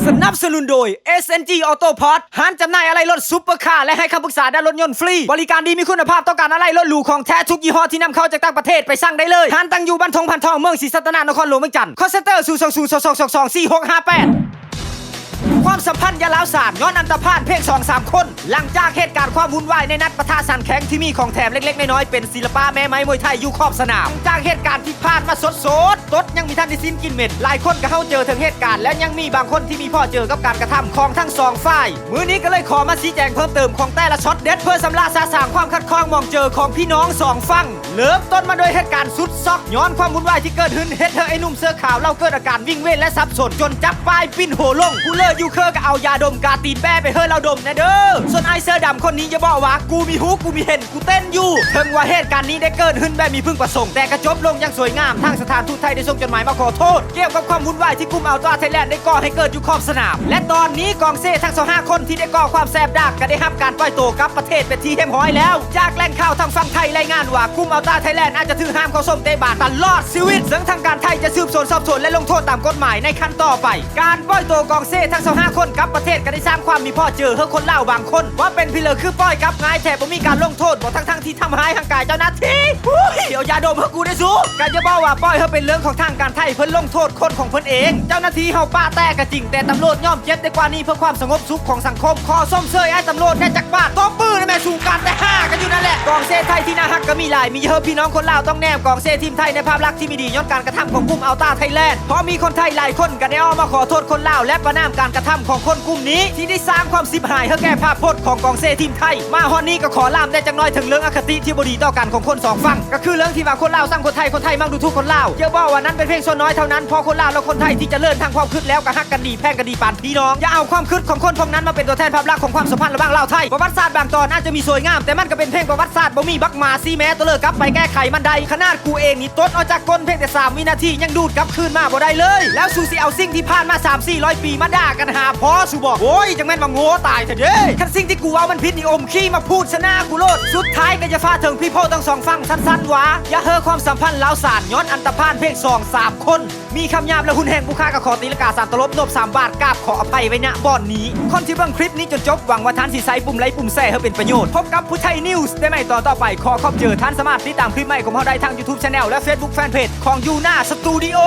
ສະໜັບສະໜູນໂດຍ ເອສເອັນຈີ ອອໂຕ້ພາດ ຮ້ານຈຳໜ່າຍອາໄຫຼ່ລົດຊຸບເປີຄາ ແລະ ໃຫ້ຄຳປຶກສາດ້ານລົດຍົນຟຣີ ບໍລິການດີ ມີຄຸນນະພາບ ຕ້ອງການອາໄຫຼ່ລົດຫຼູຂອງແທ້ທຸກຍີ່ຫໍ້ທີ່ນຳເຂົ້າຈາກຕ່າງປະເທດໄປສັ່ງໄດ້ເລີຍ. ຮ້ານຕັ້ງຢູ່ບ້ານທົ່ງພັນທອງ ເມືອງສີສັດຕະນາກ ນະຄອນຫຼວງວຽງຈັນ. Call center ສູນສອງສູນ ສອງສອງສອງ ສອງສີ່ຫົກຫ້າແປດ. ຄວາມສຳພັນຢ່າລ້າວສານ ຍ້ອນອັນຕະພານເພກສອງສາມຄົນ. ຫຼັງຈາກເຫດການຄວາມວຸ້ນວາຍໃນນັດປະທະສັນແຂ້ງທີ່ມີຂອງແຖມເລັກໆນ້ອຍໆ ເປັນສິລະປະແມ່ໄມ້ມວຍໄທຢູ່ຂອບສະໜາມ, ຈາກເຫດການທີ່ຜ່ານມາສົດໆ ຕົດຍັງມີທັນໄດ້ຊິນກິນເມັດ, ຫຼາຍຄົນກໍເຮົາເຈີເຖິງເຫດການ ແລະ ຍັງມີບາງຄົນທີ່ມີພໍ້ເຈີກັບການກະທຳຂອງທັງສອງຝ່າຍ. ມື້ນີ້ກໍເລີຍຂໍມາຊີ້ແຈງເພີ່ມເຕີມຂອງແຕ່ລະຊັອດເດັດ ເພື່ອຊຳລະສະສາງຄວາມຂັດຂ້ອງໝອງເຈີຂອງພີ່ນ້ອງສອງຝັ່ງ. ເລີ່ມຕົ້ນມາໂດຍເຫດການສຸດຊັອກ ຍ້ອນຄວາມວຸ້ນວາຍທີ່ເກີດຂຶ້ນ ເຮັດໃຫ້ໄອ້ໜຸ່ມເສື້ອຂາວລາວເກີດອາການວິງເວນ ແລະ ສັບສົນ ຈົນຈັບປ້າຍປິ່ນຫົວລົງ. ຜູ້ເລີ້ຢູ່ເຄີກະເອົາຢາດົມກາຕີນແບ້ໄປໃຫ້ລາວດົມແດ່ເດີ. ສ່ວນອ້າຍເສື້ອດຳຄົນນີ້ຢ່າບອກວ່າ ກູມີຫູ ກູມີເຫັນ ກູເຕັ້ນຢູ່. ເຖິງວ່າເຫດການນີ້ໄດ້ເກີດຂຶ້ນແບບມີເພິ່ງປະສົງ ແຕ່ກະຈົບລົງຢ່າງສວຍງາມ. ທາງສະຖານທູດໄທໄດ້ສົ່ງຈົດໝາຍມາຂໍໂທດ ກ່ຽວກັບຄວາມວຸ້ນວາຍທີ່ກຸ່ມອັລຕຣາໄທແລນໄດ້ກໍ່ໃຫ້ເກີດຢູ່ຂອບສະໜາມ ແລະ ຕອນນີ້ກອງເຊຍທັງຊາວຫ້າຄົນທີ່ໄດ້ກໍ່ຄວາມແສບດາກກໍໄດ້ຮັບການປ່ອຍໂຕກັບປະເທດເປັນທີ່ຮຽບຮ້ອຍແລ້ວ. ຈາກແຫຼ່ງຂ່າວທາງຝັ່ງໄທລາຍງານວ່າ ກຸ່ມອັລຕຣາໄທແລນອາດຈະຖືກຫ້າມເຂົ້າຊົມເຕະບານຕະຫຼອດຊີວິດ, ເຊິ່ງທາງການໄທຈະສືບສວນສອບສວນ ແລະ ລົງໂທດຕາມກົດໝາຍໃນຂັ້ນຕໍ່ໄປ. ການປ່ອຍໂຕກອງເຊຍທັງຊາວຫ້າຄົນກັບປະເທດກໍໄດ້ສ້າງຄວາມມີພໍ້ເຈີໃຫ້ຄົນລາວບາງຄົນ ວ່າເປັນພີເລີຄືປ່ອຍກັບງ່າຍແທ້ ບໍ່ມີການລົງໂທດບໍ ທັງໆທີ່ທຳຮ້າຍຮ່າງກາຍເຈົ້າໜ້າທີ່. ອຸ້ຍ ເອົາຢາດົມໃຫ້ກູແດ່ສູ. ກະຢ່າບອກວ່າປ່ອຍໃຫ້ເປັນເລື່ອງຂອງທາງການໄທ ເພິ່ນລົງໂທດຄົນຂອງເພິ່ນເອງ. ເຈົ້າໜ້າທີ່ເຮົາປະແຕກກະຈິງ ແຕ່ຕຳຫຼວດຍອມເຈັບໄດ້ກວ່ານີ້ເພື່ອຄວາມສະຫງົບສຸກຂອງສັງຄົມ. ຂໍຊົມເຊີຍອ້າຍຕຳຫຼວດແດ່ຈັກບາດ. ຕົບມືນະແມ່ສູ ການແຕ່ຫ້າກັນຢູ່ນັ້ນແຫຼະ. ກອງເຊຍໄທທີ່ໜ້າຮັກກໍມີຫຼາຍ. ມີເຮີບພີ່ນ້ອງຄົນລາວຕ້ອງແນມກອງເຊຍທີມໄທໃນພາບລັກທີ່ບໍ່ດີ ຍ້ອນການກະທຳຂອງກຸ່ມອັລຕຣາໄທແລນ. ເພາະມີຄົນໄທຫຼາຍຄົນກໍໄດ້ອອກມາຂໍໂທດຄົນລາວ ແລະ ປະນາມການກະທຳຂອງຄົນກຸ່ມນີ້ ທີ່ໄດ້ສ້າງຄວາມເສຍຫາຍໃຫ້ແກ່ພາບພົດຂອງກອງເຊຍທີມໄທ. ມາຮອດນີ້ກໍຂໍລາມແດ່ຈັກໜ້ອຍເຖິງເລື່ອງອະຄະຕິທີ່ບໍ່ດີຕໍ່ກັນຂອງຄົນສອງຝັ່ງ ກໍຄືເລື່ອງທີ່ວ່າຄົນລາວຊັງຄົນໄທ ຄົນໄທມັກດູຖູກຄົນລາວ. ຢ່າບອກວ່ານັ້ນເປັນພຽງສ່ວນນ້ອຍເທົ່ານັ້ນ ເພາະຄົນລາວ ແລະ ຄົນໄທທີ່ຈະເລີນທາງຄວາມຄິດແລ້ວກໍຮັກກັນດີ ແພງກັນດີປານພີ່ນ້ອງ. ຢ່າເອົາຄວາມຄິດຂອງຄົນພວກນັ້ນມາເປັນຕົວແທນພາບລັກຂອງຄວາມສຳພັນລະຫວ່າງລາວ-ໄທ. ປະຫວັດສາດບາງຕອນອາດຈະມີສວຍງາມ ແຕ່ມັນກໍເປັນພຽງປະຫວັດສາດ ບໍ່ມີບັກໝາຊີ້ແມ້ໂຕເລີກກັບໄປແກ້ໄຂມັນໄດ້. ຂະໜາດກູເອງນີ້ ຕົດອອກຈາກກົ້ນພຽງແຕ່ສາມວິນາທີ ຍັງດູດກັບຄືນມາບໍ່ໄດ້ເລີຍ. ແລ້ວສູຊິເອົາສິ່ງທີ່ຜ່ານມາສາມສີ່ຮ້ອຍປີມາດ່າກັນຫາພໍ່ສູບໍ? ໂອ້ຍ ຈັ່ງແມ່ນວ່າໂງ່ຕາຍແທ້ເດ້. ຄັນສິ່ງທີ່ກູເວົ້າມັນຜິດນີ້ ອົມຂີ້ມາພູດໃສ່ໜ້າກູໂລດ. ສຸດທ້າຍກໍຢາກຝາກເຖິງ people ທັງສອງຝັ່ງສັ້ນໆວ່າ ຢ່າເຮີຄວາມສຳພັນລ້າວສານ ຍ້ອນອັນຕະພານພຽງສອງສາມຄົນ. ມີຄຳຫຍາບ ແລະ ຮຸນແຮງ ຜູ້ຄ້າກໍຂໍຕີລາຄາສາມຕະຫຼົບ ນົບສາມບາດ ກາບຂໍອະໄພໄວ້ ນະ ບ່ອນນີ້. ຄົນທີ່ເບິ່ງຄລິບນີ້ຈົນຈົບ ຫວັງວ່າທ່ານຊິໃຊ້ປຸ່ມໄລ ປຸ່ມແຊໃຫ້ເປັນປະໂຫຍດ. ພົບກັບຜູ້ໄທນິວສ໌ໄດ້ໃໝ່ຕອນຕໍ່ໄປ. ຂໍຂອບໃຈ. ທ່ານສາມາດຕິດຕາມຄລິບໃໝ່ຂອງເຮົາໄດ້ທາງ YouTube Channel ແລະ Facebook Fanpage ຂອງ Yuna Studio.